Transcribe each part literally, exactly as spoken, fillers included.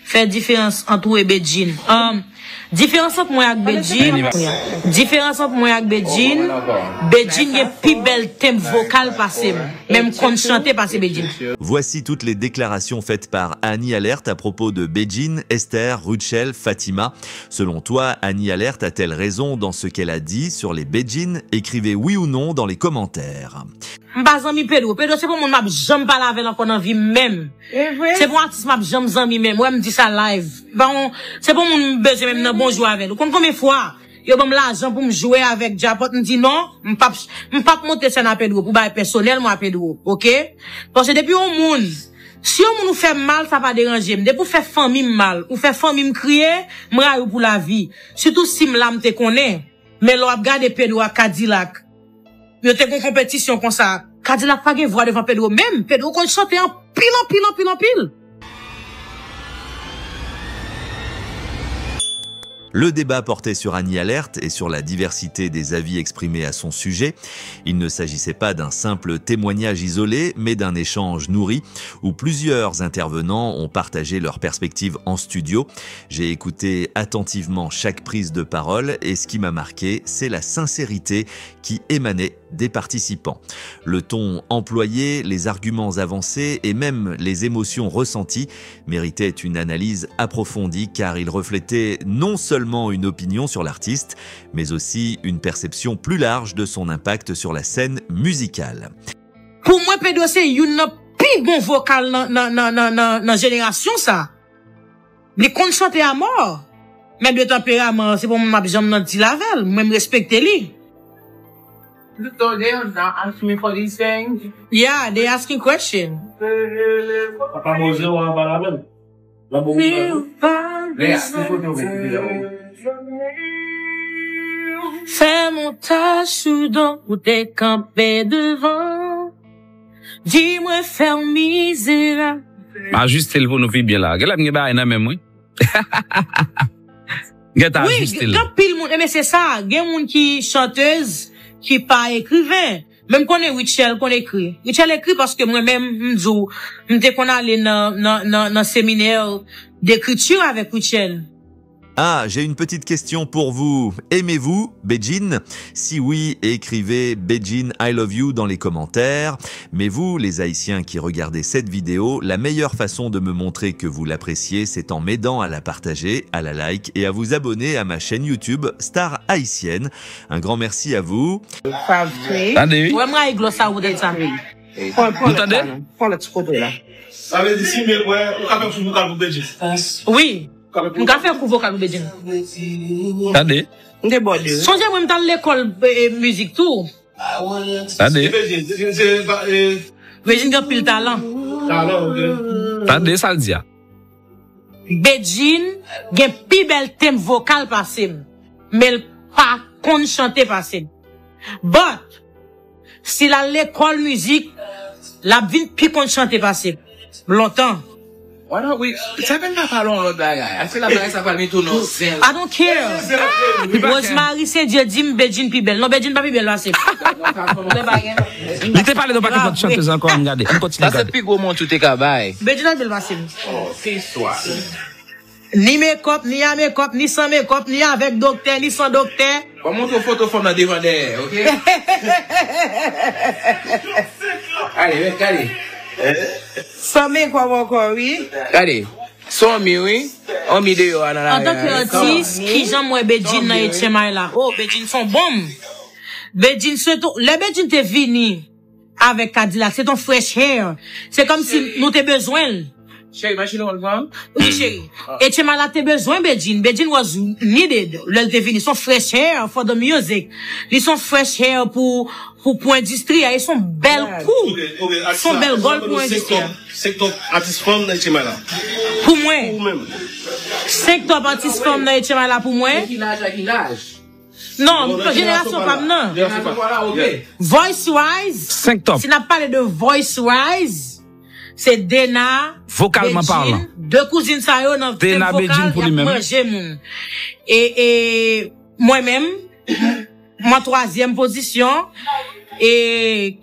Fè diferans ant ou e Bedjine. Um, diferans ant mwen ak Bedjine. Diferans ant mwen ak Bedjine. Bedjine gen pi bèl tenb vokal pase m. Men m konn chante pase Bedjine. Voici toutes les déclarations faites par Annie Alerte à propos de Bedjine, Esther, Rutshelle, Fatima. Selon toi, Annie Alerte a-t-elle raison dans ce qu'elle a dit sur les Bedjine ? Écrivez oui ou non dans les commentaires. M pa zanmi Pedro. Pedro se pou moun m ap janm pale avè l ankò nan vi m menm. Se pou atis m ap janm zanmi menm. Wè m di sa live. Bon, se pou moun m bezwen menm nan bonjou avè l. Ou konn konbyen fwa yo ban m lajan pou m jwe avèk Djapòt, m di non, m p ap, m p ap monte sèn a Pedro pou bagay pèsonèl mwen a Pedro, oke? Paske depi yon moun, si yon moun ou fè m mal, sa pa deranje m. Depi ou fè fanmi m mal, ou fè fanmi m kriye, m rayi w pou lavi. Sitou si m la m te konnen. Men lè w ap gade Pedro ak Kadilak, yo te gon konpetisyon konsa. Kadilak pa gen vwa devan Pedro menm. Pedro konn chante anpil, anpil, anpil, anpil. Le débat portait sur Annie Alerte et sur la diversité des avis exprimés à son sujet. Il ne s'agissait pas d'un simple témoignage isolé, mais d'un échange nourri où plusieurs intervenants ont partagé leurs perspectives en studio. J'ai écouté attentivement chaque prise de parole et ce qui m'a marqué, c'est la sincérité qui émanait des participants. Le ton employé, les arguments avancés et même les émotions ressenties méritaient une analyse approfondie car ils reflétaient non seulement une opinion sur l'artiste, mais aussi une perception plus large de son impact sur la scène musicale. Pou mwen, Pedro se youn nan pi bon vokal nan, nan, nan, nan, nan, nan jenerasyon sa. Li konn chante amò. Men de tanperaman, se pa moun m ap janm nan deal avè l. Mwen, m respekte li. So they are not asking me for these things. Yeah, they asking question. Papa Moze, w a pale avè l. L ap bon pou pale. They ask me for things. Fè montaj sou don ou te kanpe devan. Di mwen fè w mizerab. Ajiste l pou nou pi byen la. Genlè m gen bagay nan men m, wi. Gentan ajiste l. Gen anpil moun, ebyen se sa, gen moun ki chantez, ki pa ekriven. Men m konnen Rutshelle konn ekri. Rutshelle ekri paske mwen menm, m di w, m te konn ale nan, nan, nan, nan seminè dekriti avèk Rutshelle. Ah, j'ai une petite question pour vous. Aimez-vous Bedjine ? Si oui, écrivez Bedjine I love you dans les commentaires. Mais vous, les Haïtiens qui regardez cette vidéo, la meilleure façon de me montrer que vous l'appréciez, c'est en m'aidant à la partager, à la like et à vous abonner à ma chaîne YouTube Star Haïtienne. Un grand merci à vous. Tande wi. Wè m rayi glòs sa ou tèt sa. Ou tande? Sa vle di si m byen kwè, ou ka fè fou vokal pou Bedjine. Wi. M ka fè kou vokal pou Bedjine. Tande. Sonje mwen m t al lekòl eh, mizik tou. Tande. Bedjine gen anpil talan. Tande sa l di a. Bedjine gen pi bèl tenb vokal pase m. Men l pa konn chante pase m. But, si l al lekòl mizik, l ap vin pi konn chante pase m. Lontan. Why don't we? Seven pa pale yon lòt bagay. Aske la bagay sa pral mete w nan zen. I don't care. Rosemary Saint Dieu di m Bedjine pi bèl. Non, Bedjine pa pi bèl pase m. Li te pale de yon pakèt lòt chantez ankò, ann gade. Ann kontinye gade. Sa se pi gwo manti w te ka bay. Bedjine pi bèl pase m. Ki istwa. Ni mekòp, ni a mekòp, ni san mekòp, ni avèk doktè, ni san doktè. Ban m montre w foto fanm nan devan dèyè, oke? Ale, men, gade. San mekòp ankò, wi. Gade. Son mi, wi. On mi deyò a nan la. Antanke atis, kijan m wè Bedjine nan H M I la? Oh, Bedjine son bonm. Bedjine se tou, lè Bedjine te vini avèk Kadilak, se ton fresh hair. Se kòmsi nou te bezwen l. Cheri, machine on pran. Wi, cheri. H M I la te bezwen Bedjine. Bedjine was needed lè l te vini. Son fresh hair for the music. Li son fresh hair pou, pou, pou endistri a. E son bèl kou. Son bèl gòl pou endistri a. Senk top atis fanm nan H M I la. Pou mwen. Senk top atis fanm nan H M I la pou mwen. Ki laj la, ki laj? Non, jenerasyon pa m nan. Voice wise, Senk top. Si n ap pale de voice wise, se Dena, Vokalman palan. De kouzin sa yo nan Dena, Bedjine pou li menm. Manje moun. E, e mwen menm, mwen twazyèm pozisyon. E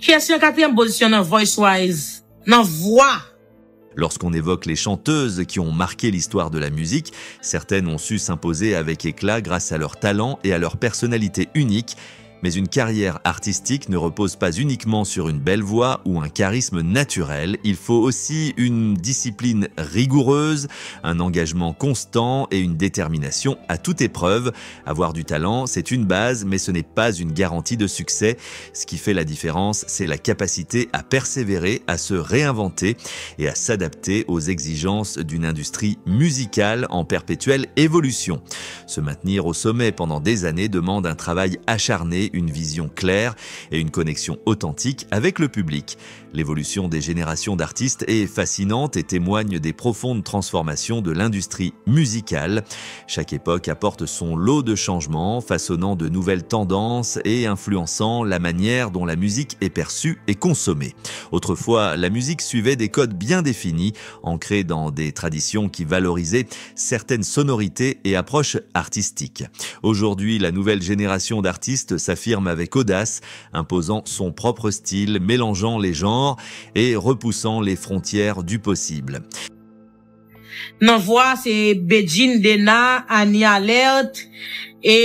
kiyès ki an katriyèm pozisyon nan voice wise? Nan vwa. Lorsqu'on évoque les chanteuses qui ont marqué l'histoire de la musique, certaines ont su s'imposer avec éclat grâce à leur talent et à leur personnalité unique. Mais une carrière artistique ne repose pas uniquement sur une belle voix ou un charisme naturel. Il faut aussi une discipline rigoureuse, un engagement constant et une détermination à toute épreuve. Avoir du talent, c'est une base, mais ce n'est pas une garantie de succès. Ce qui fait la différence, c'est la capacité à persévérer, à se réinventer et à s'adapter aux exigences d'une industrie musicale en perpétuelle évolution. Se maintenir au sommet pendant des années demande un travail acharné, une vision claire et une connexion authentique avec le public. L'évolution des générations d'artistes est fascinante et témoigne des profondes transformations de l'industrie musicale. Chaque époque apporte son lot de changements, façonnant de nouvelles tendances et influençant la manière dont la musique est perçue et consommée. Autrefois, la musique suivait des codes bien définis, ancrés dans des traditions qui valorisaient certaines sonorités et approches artistiques. Aujourd'hui, la nouvelle génération d'artistes s'affirme avec audace, imposant son propre style, mélangeant les genres et repoussant les frontières du possible. Nan vwa, se Bedjine, Dena, Annie Alerte, e,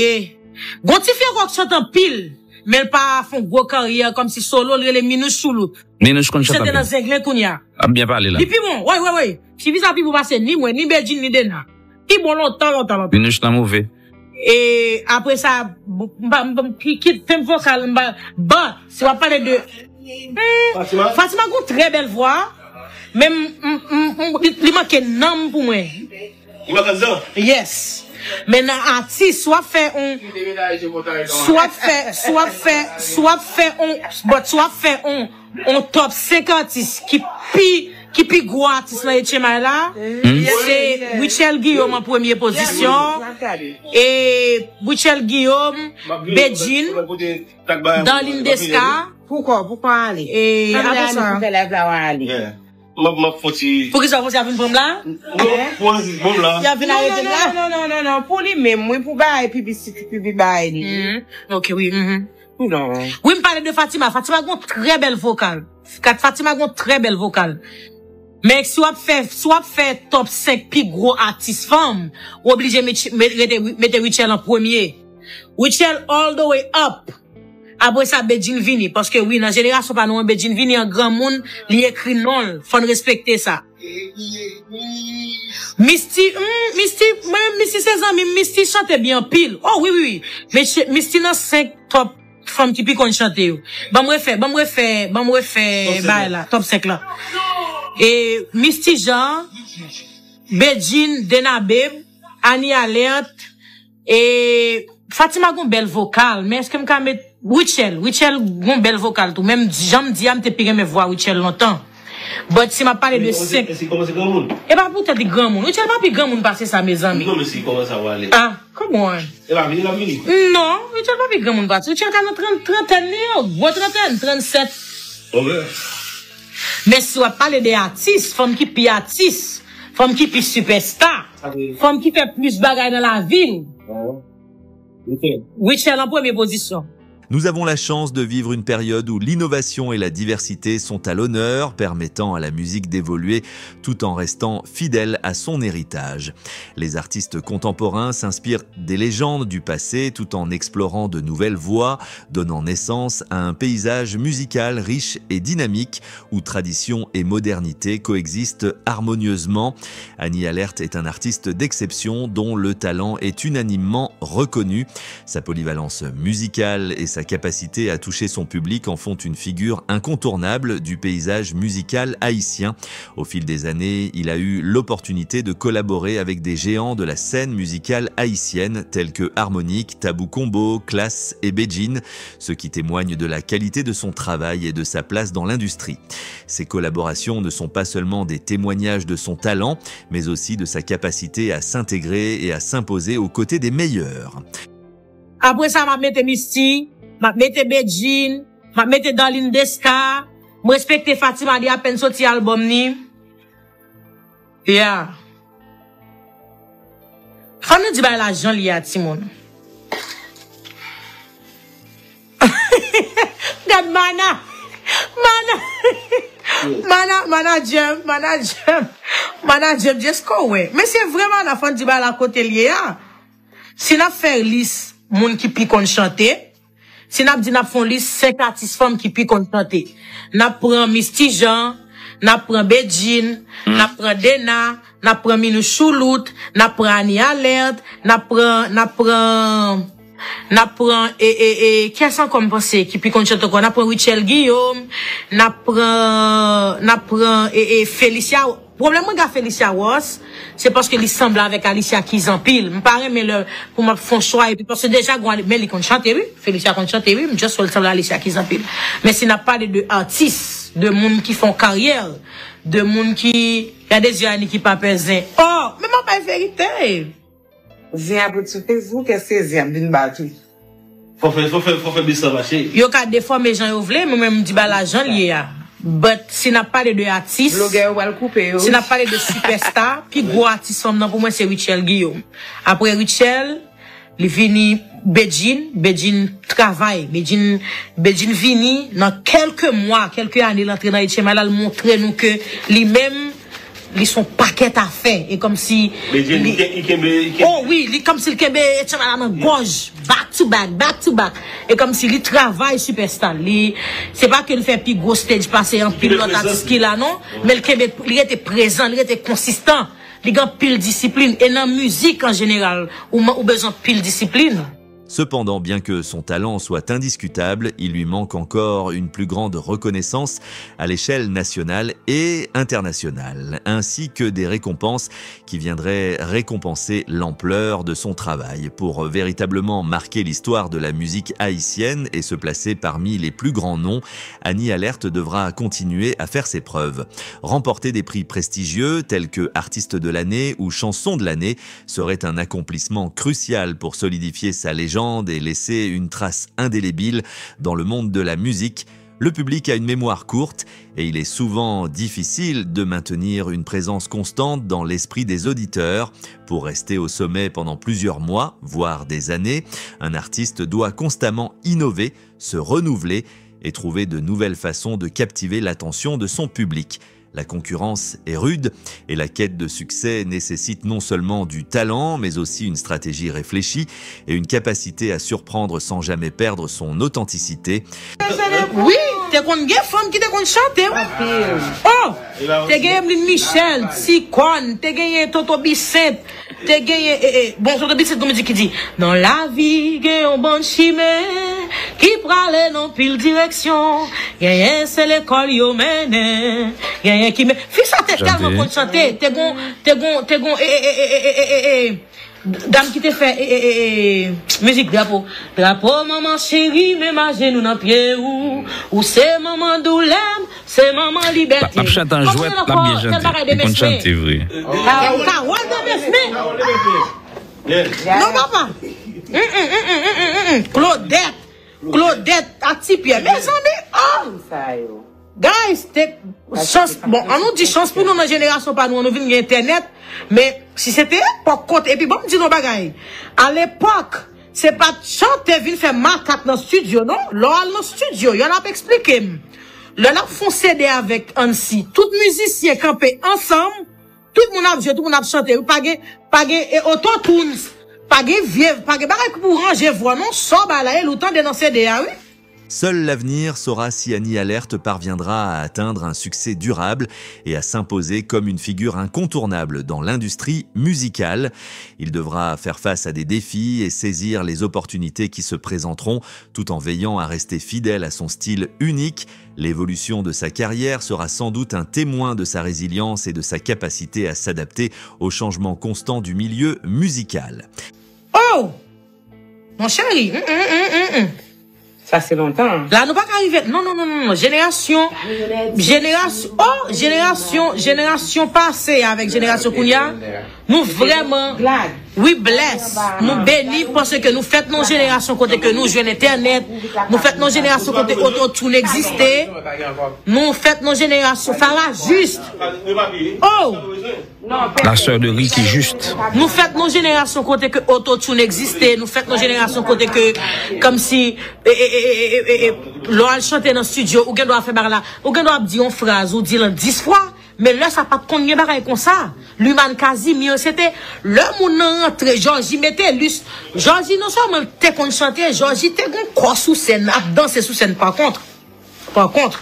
e, gon ti fi ankò k chante anpil, men l pa fè yon gwo karyè kòmsi solo, l rele Minouche Chouloute. Minouche konn Li chante chante nan anpil. Zenglen kounye a. Ap byen pale la. Li pi bon, wi, wi, wi. Ti fi sa pi bon pase ni mwen, ni Bedjine, ni Dena. Pi bon lontan, lontan, lontan. Minouche nan move. E apre sa, m pa, m pa, ki, ki, fèm vokal, m pa, but, si w ap pale de, hmm, Fatima gon trè bèl vwa, men m, m, m, m, li, li manke nanm pou mwen. Li manke zan. Yes. Men nan atis, si w ap fè on, si w ap fè, si w ap fè, si w ap fè on, but si w ap fè on, on top senk atis ki pi, ki pi gwo atis nan H M I la, se Rutshelle Guillaume an premye pozisyon. E Rutshelle Guillaume, Bedjine, Darline Desca. Poukò, poukò ale? E apre sa. Pou fè live la w ale. M ap, m ap fon ti. Poukisa w fon ti ap vin pran m la? Non, pou anzis bon la. Y ap vin arete m la? Non, non, non, non, non, pou li menm, wi, pou bay piblisite, pou bay li. Ok, wi. Non. Wi, m pale de Fatima. Fatima gon trè bèl vokal. Kat Fatima gon trè bèl vokal. Men si w ap fè, si w ap fè top senk pi gwo atis fanm, ou oblije met, met, rete, mete Rutshelle an premye. Rutshelle all the way up. Apre sa, Bedjine vini. Paske wi, nan jenerasyon pa nou an, Bedjine vini an granmoun, li ekri non l. Fò n respekte sa. Misty, hmm, Misty, mwen, Misty se zanmi m, Misty chante byen anpil. Oh, wi, wi, wi. Mesye, Misty nan senk top fanm ki pi konn chante yo. Ban m refè, ban m refè, ban m refè bay la, top senk la. E Misty Jean, Bedjine, Dena Babe, Annie Alerte, e Fatima gon bèl vokal, men èske m ka met Rutshelle? Rutshelle gon bèl vokal tou. Menm jan m di a, m te pi renmen vwa Rutshelle lontan. But si m ap pale de senk. Èske li kòmanse granmoun? E pa poutèt li granmoun. Rutshelle pa pi granmoun pase sa, mezanmi. Non, men si li kòmanse ap ale. Ah, come on. E pa vini, l ap vini. Non, Rutshelle pa pi granmoun pase. Rutshelle ka nan trant, trantèn li yo. Gwo trantèn, trannsèt. Ok. Men si w ap pale de atis, fanm ki pi atis, fanm ki pi sipèsta, fanm ki fè plis bagay nan lavi l, Rutshelle an premye pozisyon. Nous avons la chance de vivre une période où l'innovation et la diversité sont à l'honneur, permettant à la musique d'évoluer tout en restant fidèle à son héritage. Les artistes contemporains s'inspirent des légendes du passé tout en explorant de nouvelles voies, donnant naissance à un paysage musical riche et dynamique où tradition et modernité coexistent harmonieusement. Annie Alerte est un artiste d'exception dont le talent est unanimement reconnu. Sa polyvalence musicale et sa capacité à toucher son public en font une figure incontournable du paysage musical haïtien. Au fil des années, il a eu l'opportunité de collaborer avec des géants de la scène musicale haïtienne tels que Harmonik, Tabou Combo, Klass et Bedjine, ce qui témoigne de la qualité de son travail et de sa place dans l'industrie. Ces collaborations ne sont pas seulement des témoignages de son talent, mais aussi de sa capacité à s'intégrer et à s'imposer aux côtés des meilleurs. Apre sa, m ap mete Misty, m ap mete Bedjine, m ap mete Darline Desca. M respekte Fatima, li apèn soti albòm ni. Yeah. Fò nou di bagay la jan l ye a, timoun. Gad Mana. Mana. Mana, manadjè, manadjè, manadjè, just go away. Men se vre, mana, fò n di bagay la kote l ye a. Si n ap fè lis moun ki pi konn chante, si n ap di n ap fè yon lis senk atis fanm ki pi konn chante, n ap pran Misty Jean, n ap pran Bedjine, n ap pran Dena, n ap pran Minou Choulout, n ap pran Annie Alerte, n ap pran, n ap pran, n ap pran, e, e, e, kiyès ankò m panse ki pi konn chante ankò? N ap pran Rutshelle Guillaume, n ap pran, n ap pran, e, e, Felicia. Pwoblèm mwen gen ak Felicia Ross, se paske li sanble avèk Alicia Keys anpil. M pa renmen lè pou m ap fè yon chwa, epi paske deja gon, men li konn chante, wi. Felicia konn chante, wi. M just wè l sanble Alicia Keys anpil. Men si n ap pale de atis, de moun ki fè yon karyè, de moun ki, gade zye Annie ki pa pè zen. Oh, men m ap bay verite. Zen ap ret sou Facebook, èske zen ap vin ba tou? Fò fè, fò fè, fò fè bis la mache. Yo ka defòme jan yo vle, mwen menm m di bagay la jan l ye a. But si n ap pale de atis, Blogè yo pral koupe yo. Si n ap pale de sipèsta, pi gwo atis fanm nan pou mwen se Rutshelle Guillaume. Apre Rutshelle, li vini Bedjine, Bedjine travay, Bedjine, Bedjine vini nan kèlke mwa, kèlke ane l antre nan H M I la, l montre nou ke li menm, li se yon pakèt afè. E kòmsi Bedjine, li ke- li kenbe, li kenbe. Oh wi, li kòmsi l kenbe H M I la nan gòj. Back to back, back to back. E kòmsi li travay sipèsta. Li, se pa ke l fè pi gwo stage pase anpil lòt atis ki la, non. Men l kenbe, li rete prezan, li rete konsistan. Li gen anpil disiplin. E nan mizik an jeneral, ou, ou bezwen anpil disiplin. Cependant, bien que son talent soit indiscutable, il lui manque encore une plus grande reconnaissance à l'échelle nationale et internationale, ainsi que des récompenses qui viendraient récompenser l'ampleur de son travail. Pour véritablement marquer l'histoire de la musique haïtienne et se placer parmi les plus grands noms, Annie Alerte devra continuer à faire ses preuves. Remporter des prix prestigieux tels que Artiste de l'année ou Chanson de l'année serait un accomplissement crucial pour solidifier sa légende et laisser une trace indélébile dans le monde de la musique. Le public a une mémoire courte et il est souvent difficile de maintenir une présence constante dans l'esprit des auditeurs. Pour rester au sommet pendant plusieurs mois, voire des années, un artiste doit constamment innover, se renouveler et trouver de nouvelles façons de captiver l'attention de son public. La concurrence est rude et la quête de succès nécessite non seulement du talent, mais aussi une stratégie réfléchie et une capacité à surprendre sans jamais perdre son authenticité. Wi, te konn gen fanm ki te konn chante, wi. Oh, te gen Emeline Michel, Ti Kòn, te genyen Toto Bissainthe, te genyen, e, e, bon, Toto Bissainthe gon mizik ki di, nan lavi gen yon bann chimen ki prale nan pil direksyon, genyen se lekòl yo mennen, genyen ki men. Fi sa te tèlman konn chante, te gon, te gon, te gon, e, e, e, e, e, e, e, dam ki te fè, e, e, e, e, mizik drapo. Drapo manman cheri, men maje nou nan pye ou. Ou se manman doulè m, se manman libète. L ap chante an jwèt, l ap byen chante. Li konn chante vre. Carole de Besme. Non, papa. Mm, mm, mm, mm, mm, mm, mm. Claudette. Claudette ak Ti Pyè. Mezanmi, oh! Sa yo. Guys, te, chans, bon, an nou di chans pou nou nan jenerasyon pa nou, an nou vin gen entènèt, men si se te epòk kote, epi bon, m di nou bagay, alepòk, se pa t chante vin fè makak nan estidyo, non, lè w al nan estidyo, y al ap eksplike m, lè l ap fè yon C D avèk Ansi, tout mizisyen kanpe ansanm, tout moun ap jwe, tout moun ap chante, wi, pa gen, pa gen e, autotunes, pa gen vye, pa gen bagay pou ranje vwa, non, sa w bay la, e l ou tande nan C D a, wi. Seul l'avenir saura si Annie Alerte parviendra à atteindre un succès durable et à s'imposer comme une figure incontournable dans l'industrie musicale. Il devra faire face à des défis et saisir les opportunités qui se présenteront, tout en veillant à rester fidèle à son style unique. L'évolution de sa carrière sera sans doute un témoin de sa résilience et de sa capacité à s'adapter aux changements constants du milieu musical. Oh! Mon chéri, mm, mm, mm, mm, mm. Sa se lontan. La nou pa ka rive. Non, non, non, non, non. Jenerasyon, jenerasyon, oh, jenerasyon, jenerasyon pase avèk jenerasyon kounye a. Nou vrèman, Glad. We bless. Nou beni paske nou fèt nan jenerasyon kote ke nou jwenn entènèt. Nou fèt nan jenerasyon kote autotune egziste. Nou fèt nan jenerasyon Farah Juste. Oh! La sœur de Ricky Juste. Nou fèt nan jenerasyon kote ke autotune egziste. Nou fèt nan jenerasyon kote ke, kòmsi, e, e, e, e, e, e, lè w al chante nan studio, ou gen dwa fè bagay la, ou gen dwa ap di yon fraz, ou di l an dis fwa. Men lè sa pa t konn gen bagay konsa. Luman Casimir, se te lè moun nan rantre, Jòji Metelus. Jòji non sèlman l te konn chante, Jòji te gon kò sou sèn, ap danse sou sèn. Pa kont, pa kont.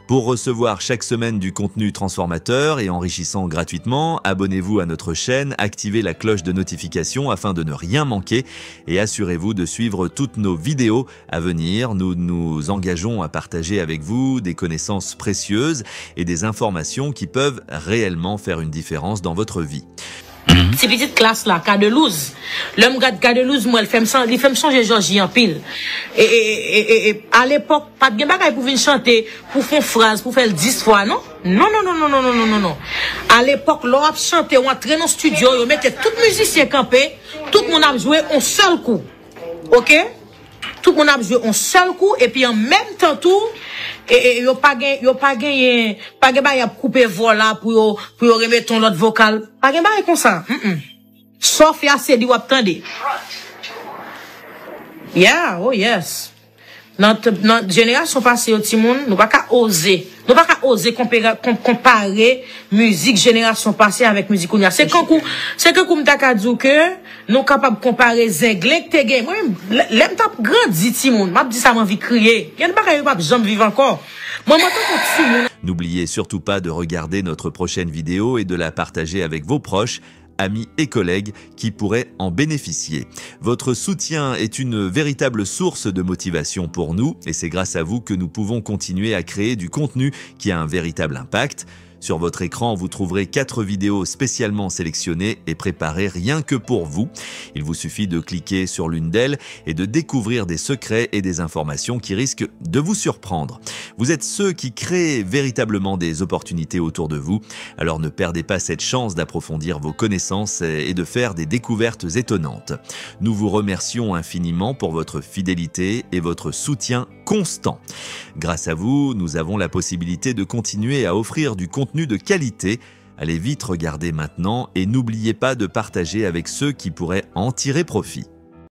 Pour recevoir chaque semaine du contenu transformateur et enrichissant gratuitement, abonnez-vous à notre chaîne, activez la cloche de notification afin de ne rien manquer et assurez-vous de suivre toutes nos vidéos à venir. Nous nous engageons à partager avec vous des connaissances précieuses et des informations qui peuvent réellement faire une différence dans votre vie. Ti pitit klas la, Cadelouse. Lè m gad Cadelouse, m wè l fè m san- li fè m sonje Jòji anpil. E, e, e, e, e, alepòk, pa t gen bagay pou vin chante, pou fè yon fraz, pou fè l dis fwa, non. Non, non, non, non, non, non, non, non, non. Alepòk, lè w ap chante, w antre nan studio, yo mete tout mizisyen kanpe, tout moun ap jwe yon sèl kou. Oke? Tout moun ap jwe yon sèl kou, epi an menm tan tou, e, e, yo pa gen, yo pa genyen, pa gen bagay ap koupe vwa la pou yo, pou yo remete yon lòt vokal. Pa gen bagay konsa. Mm-mm. Sofia se li w ap tande. Yeah, oh yes. Nan, t- nan jenerasyon pase yo, timoun, nou pa ka oze. Nou pa ka oze konpera- kon- konpare mizik jenerasyon pase avèk mizik kounye a. Se kankou, se kankou m ta ka di w ke nou kapab konpare zenglen k te gen. Mwen menm, lè lè m t ap grandi, timoun, m ap di sa, m anvi kriye. Gen de bagay yo p ap janm viv ankò. Mwen, mwen tankou timoun. N'oubliez surtout pas de regarder notre prochaine vidéo et de la partager avec vos proches, amis et collègues qui pourraient en bénéficier. Votre soutien est une véritable source de motivation pour nous et c'est grâce à vous que nous pouvons continuer à créer du contenu qui a un véritable impact. Sur votre écran, vous trouverez quatre vidéos spécialement sélectionnées et préparées rien que pour vous. Il vous suffit de cliquer sur l'une d'elles et de découvrir des secrets et des informations qui risquent de vous surprendre. Vous êtes ceux qui créent véritablement des opportunités autour de vous, alors ne perdez pas cette chance d'approfondir vos connaissances et de faire des découvertes étonnantes. Nous vous remercions infiniment pour votre fidélité et votre soutien constant. Grâce à vous, nous avons la possibilité de continuer à offrir du contenu de qualité. Allez vite regarder maintenant et n'oubliez pas de partager avec ceux qui pourraient en tirer profit.